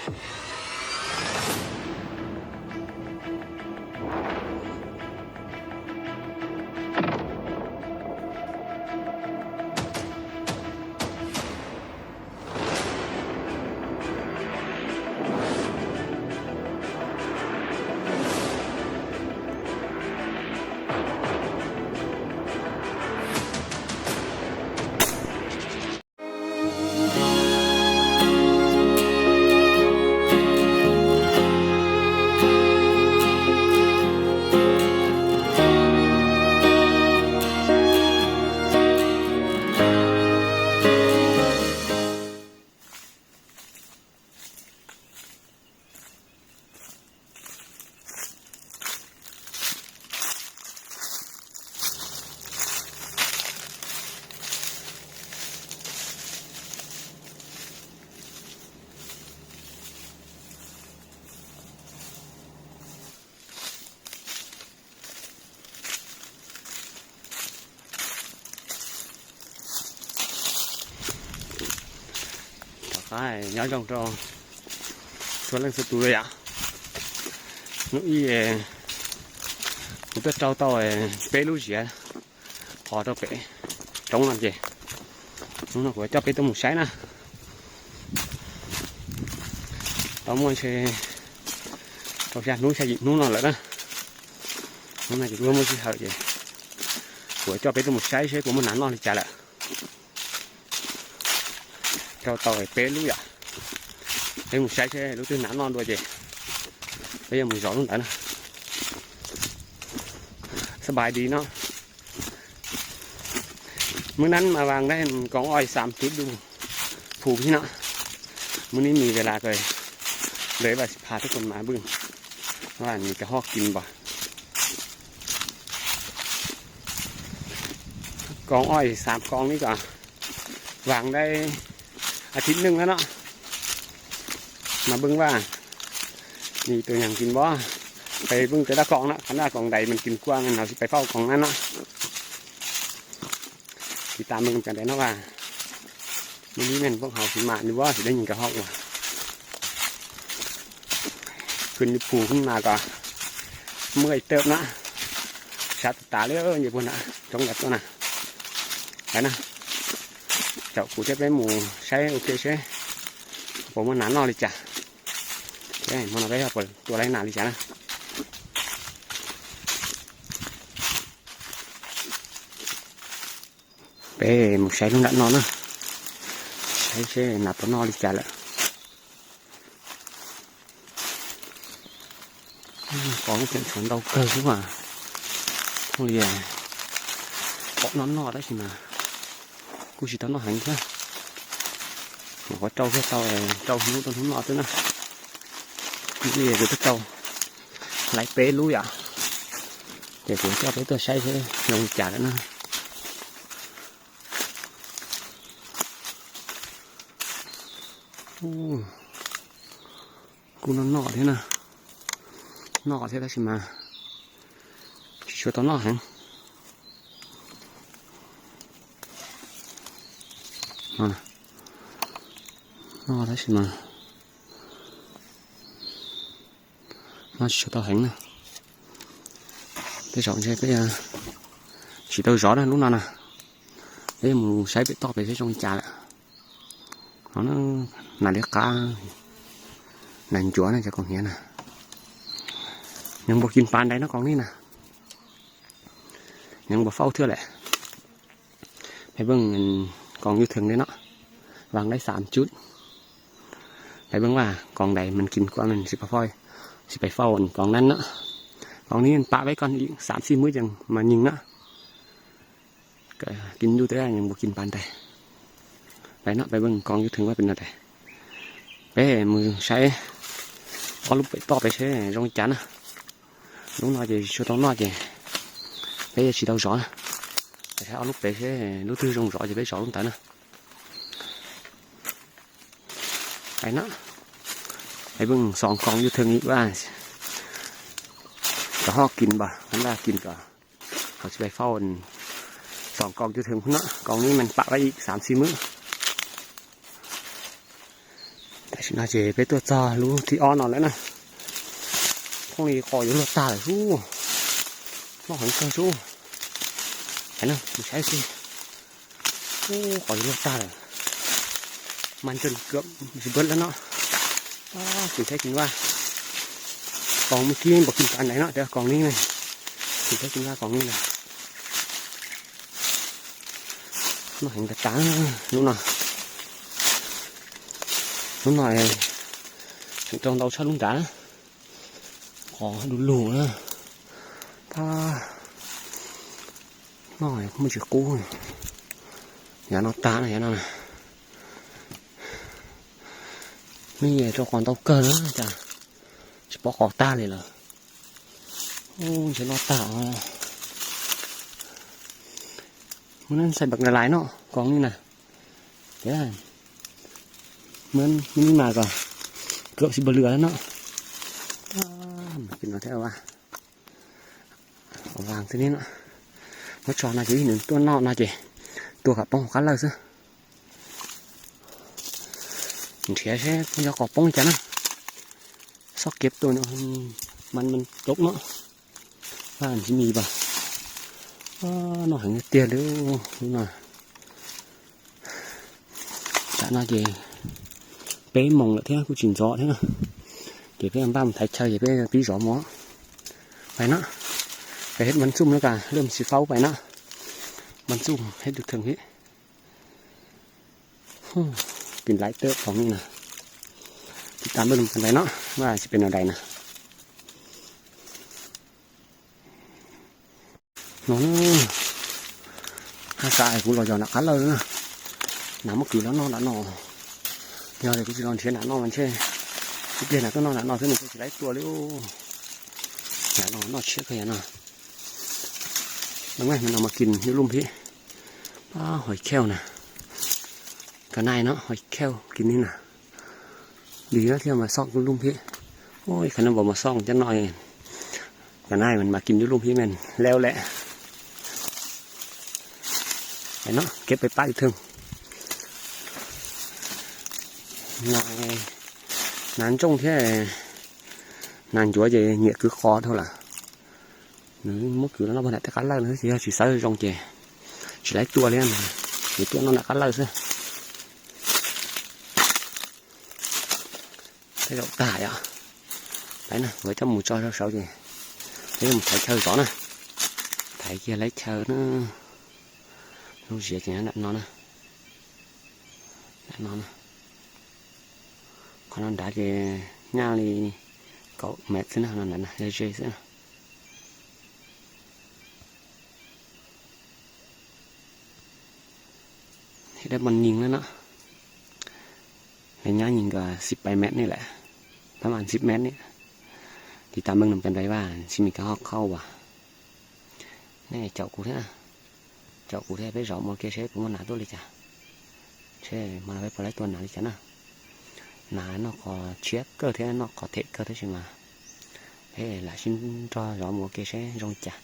Rov qab nyob zoo rau txhua leej txhua tus yom. Hnub ib kuv tuaj rau tau peb lub ziav qos rau pem roob no ces hnub no kuv coj peb tuaj mus saib na. Tau muaj ntshe rau xya hnub xya yim hnub no lawm na. Hnub no ces kuv muaj sij hawm ces kuv coj peb tuaj mus saib seb puas muaj nas noj li cas lawm. Rau tau peb lub yom. Peb mus saib seb lub twg nas noj dua ces peb yuav mus zov lub ntawd na. Xab pais di no. Mub nab mas vas dab koom oj ib xaam cuv du phum pib no. Mub nib mis ves las kawg, lawv vas xi phas tuaj koom mas bwj, vas nws cov hoj kis npog. Koom oj ib xaam koom nib kom vas dab a thib neej na no. Mas bwj vas nws tus nyag kis npog, peb bwj tes dab koom no, qhov dab koom dais mas kis kuaj no xi pais fauj koom na no. Tiv tas mej cov ntawm no vas, mej nib mej poob hauv xi mas nws ua xim dab nyeeg cov hauj ua. Kws nws phum mas kom muaj ib tawm na, sab tas tas li nce puag na, coob yam tuaj na. Lawm na, caum kuv thiab peb mus saib ua ke seb puas muaj nas noj li cas. Hmo no peb puas tua laib nas li cas na. Peb mus saib lub nram no na, saib seb nas puas noj li cas lawm. Pom lub ceem tshuav ntau kawg xwb as, li pom noj noj tab sis mas kuj tsis tau noj heev thiab. Nyuam qhuav rau thiaj tau rau hnub rau hnub no xwb na. Kuv twb rau laib peb lub yom, ces kuv coj peb tuaj saib seb zoo li cas lawm na. Kuj noj noj thiab na, noj thiab tab sis mas tsis tshua tau noj heev. Noj tab sis mas noj tsis tshua tau heev na. Tej zaum ntshe peb tsis tau zov na lub no na. Peb mus saib pem toj pem seb zoo li cas lawm. No nas liab qab, nas ncuav na cov koom hniav na. Nws npua kis pas ntais no koom ni na. Nws npua fauj thiab lawm. Peb pheej koom yug theem li no, vas laib xaam cuv. Peb pheej vaj koom ntais mas kis kuaj mas xi pais fauj, xi pais fauj koom na no. Koom ni pam peb koom xaam xij mub cees mas nyeeg na. Kis ncuj twb nws npua kis pas ntais. Peb no peb pheej koom yug theem vaj pem no tais. Peb mus saib ob lub pem toj pem seb zoo li cas na. Lub no ces tsis tshua tau noj ces peb tsis tau zov na. Peb saib ob lub pem seb lub twg zoo zov ces peb zov lub ntawd na. Peb no, peb pheej xoom koom yug theem ib vaj, cov hoj kis npog, cov ntaj kis npog, ho tsis pais fauj, xoom koom yug theem no, koom ni mas pam peb ib xaam xij mub. Tam Tam sim no ces peb tuaj txog lub thib ob no lawm na. Phooj li qos yuav luag tag lawm xwb. Noj heev kawg xwb. Mus saib xwb. Qos yuav luag tag lawm. Mas ntsees kawm tsis npawg lawm no. Tsis theb tsis vaj. Koos muaj kib npaum kib kav ntaiv no, koos li, tsis theb tsis vaj koos li na. Noj heev tas tas lub no. Lub no tseem rau ntau tshaj lub nrad. Qos du lug na. Pab noj muaj tsis qub. Yav no tag na, yav no. Nws rau qos ntau kawg na cas tsis pom qos tag li lawm. Ntshe noj tag. Muab neb saib npaum na lais no koos li na. Ces muab neb mas kom kawm tsis npawg lawm no. Mas pim no thiab vas. Vas xwb ne no. Muab tso no ces ib nws tuaj noj no ces tua kom poob hauv qab lawj xwb. Nrhiav seb puas yog qos poob li cas na. Xob kiav tua no, mas mas coob no. Vaj ntsis mis pas. Noj heev tiag li lub no. Tam no ces peb moos lawm thiab kuj tsis ntxov thiab na. Ces peb npaj mus thaiv chaw ces peb pib zov mus. Pais na. Peb hết bắn súng lawm, lawm tsis faub pais na. Bắn súng hết được thường hết. Pim laiv tawb qos li na. Tiv tam npawg lus pais no, vaj tsis pem no dais na. No, haj kam kuv los yog nram qab lawj na. Nas muab kwv los noj nram no. Yog tias kuv tsis los nrhiav nram no mas ntshe ib pliag nas tuaj noj nram no xwb mas kuv tsis laib tua li. Nram no noj tshiab kawg yam no. Noj mas kis yuj luj phib. Pab hais kheu na. Ka nai no hais kheu kis ni na. Dim thiab mas xoj kuj luj phib. Ib qhov no npaum mas xoj cov no. Ka nai mas kis yuj luj phib men leo lawm. No kev pab pab ib thwj. Nas ntsooj thiab nas ncuav ces nyiam kwv qos dhau lawm. Nws muab kwv los noj puag nram tej qab lawj no, yog tsis xawb zoo ces tsis laib tua li, nws tuaj noj nram qab lawj xwb. Tej zaum tag yom. Pais na, kuv coj mus tso rau saud ces peb mus thaiv chaw zov na. Thaiv kiag laib chaw na. Lub ziav ces nram no na. Nram no na. Qhov no nrad ces nyaj li kaum mev xwb na, no nrad na, ze ze xwb na. Dab Mos Nyeeg na no. Lawv nyob nyeeg nkaus xib pais mev ne lawm, pab mas xib mev ne. Tiv tam meej num pes ntais vaj xib me kab hoj qhauj as. Nej caum kuv thiab, caum kuv thiab peb zov mus ua ke seb puas muaj nas tuaj li cas. Seb hmo no peb puas laib tua nas li cas na. Nas noj qos tshiab kawg thiab noj qos them kawg tab sis mas peb lam sib nrog zov mus ua ke seb zoo li cas.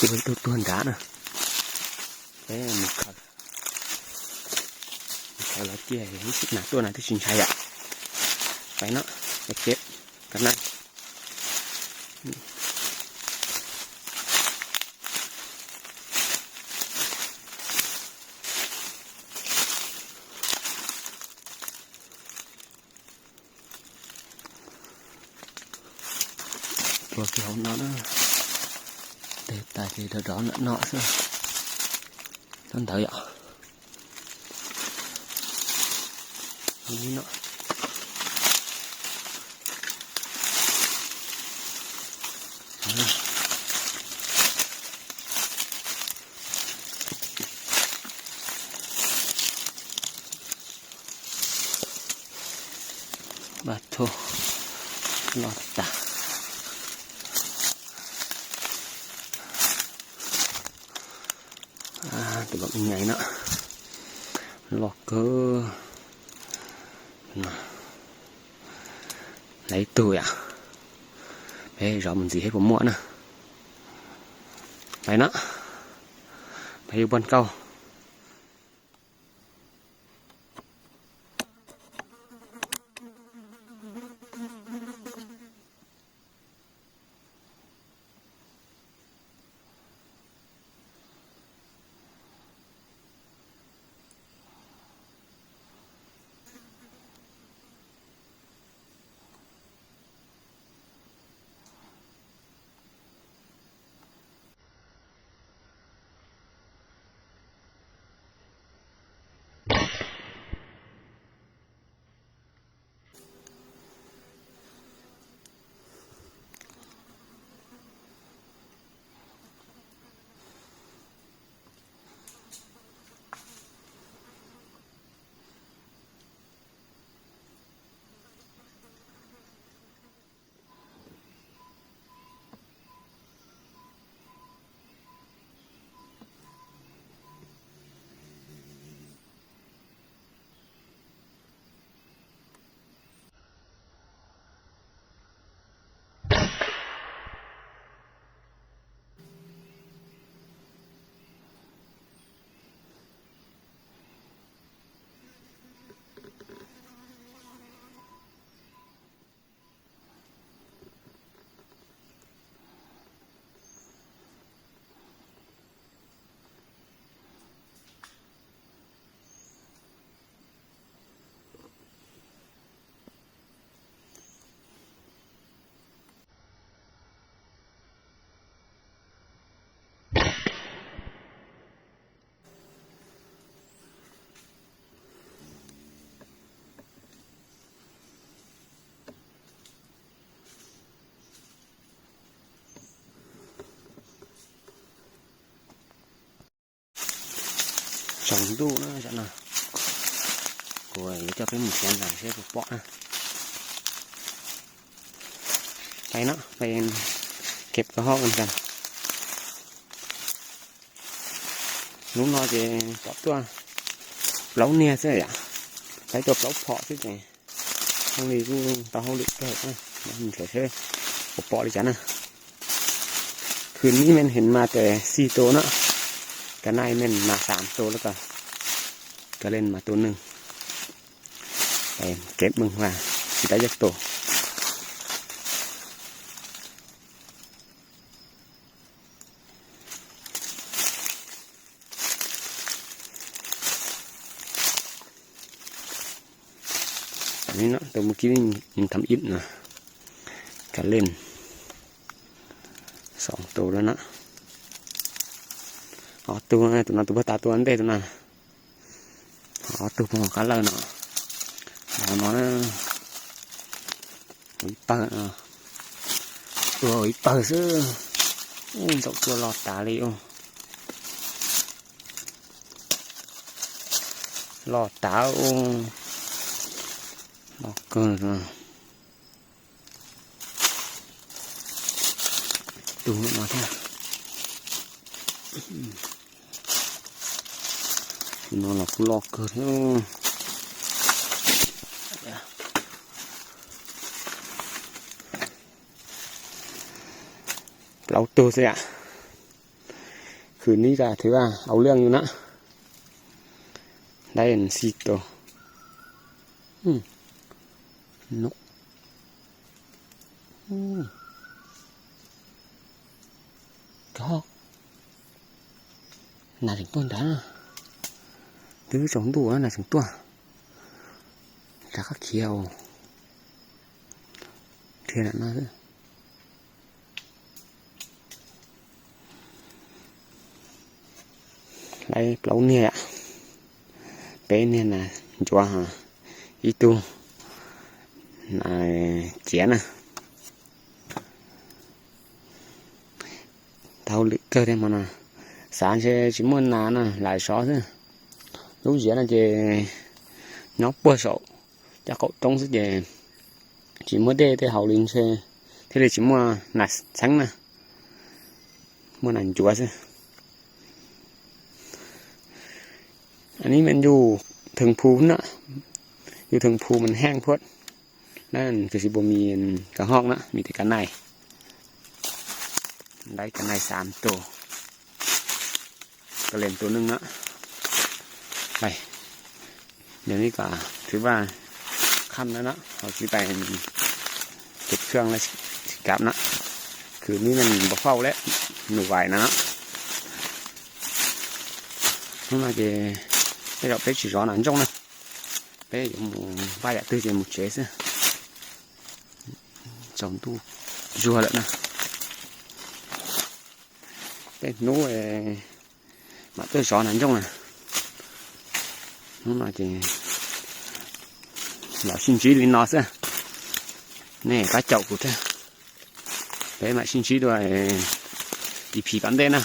Tuag tuag tuag nrad na. Peb mus khaws, mus khaws los cia ib sim nas tuaj na twb tsis ntshai yom. Pais no, peb kev, ka nai. Tua kiag hauv no na. Tej tas ces rov rov nram no xwb. Rau ntawd yom. Li no. Vaj thoj loj tas. Tus vam me nyuam no loj kawg. Lawv ib tug yom, peb zov mus ntxiv seb puas muaj na. Lawv no, peb yuav npaj kauj. Tsaus ntuj na, tam no kuv yuav coj peb mus saib nas seb puas pom na. Peb no, peb kev koj hauj kan. Hnub no ces pom tuaj plaub niag xwb yom, peb tuaj plaub phom xwb ces zoo li kuj tau hauj lwm kawg, mus saib seb puas pom li cas na. Khwv nib men heev mas tes xij tus na, ka nai men mas xaam tus lawm, ka leej mas tus neeg, kev meej mas tsis tau yog tus. Tus mus kib thab ib no, ka leej xoom tus lawm na. Ob tug, tus no tus puag ta tua ntej tus no. Ob tug puag qab lawm no. Hov no ib pawg, tua ib pawg xwb. Ntxaum tua loj tas li ub. Loj tas ub. Loj kawg. Tus no thiab. Tus no los kuj loj kawg thiab. Plaub tug xwb yam. Khwv nib tas thwv au lwj yus na. Dai xij tus. Nas tseem tuaj ntag. Twb tsaus ntuj nas tseem tuaj. Rov qab khiav, khiav lam no xwb. Lawv plaub niag, peb niag nas ncuav, Ib tug ciav na. Tau lwm kawg thiab hmo no, xav ntshe tsis muaj nas na, lam zov xwb. Lub ziav no ces nyob puag saum caj qaum roob xwb ces tsis muaj dej tej haus li ntshe thiaj li tsis muaj nas txheeb na, muaj nas ncuav xwb. Anv me yus theem phu na, yus theem phu mas heej phua na, kws si bua mi ka hoj na, mi tes kav nais, laib kav nais xav tus, ka lees tus neej na. Yog li kom thứ ba kham na no, hauv tsis tais tus kheej la tsis kav na, kws mi neeg npau fauj le nus vais na no. Hnub no ces tej zaum peb tsis zov nas ntsooj na, peb yuav mus vaj yam twg ces mus tsev xwb. Tsaus ntuj zuag lawm na, tej hnub mam tuaj zov nas ntsooj na. Hnub no ces los sib ntsib li no xwb, nej pab caum kuv thiab, peb mam sib ntsib dua ib phim tom ntej na.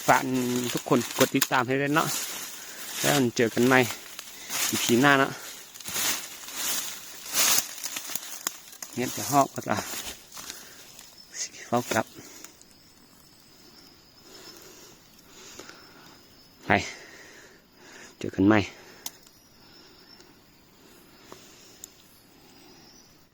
Fam thub khun kuv tiv tam hais li no, peb tseem kam nais ib phim naj no. Neb cov hoj ko tas, faub kab, hais, tseem kam nais.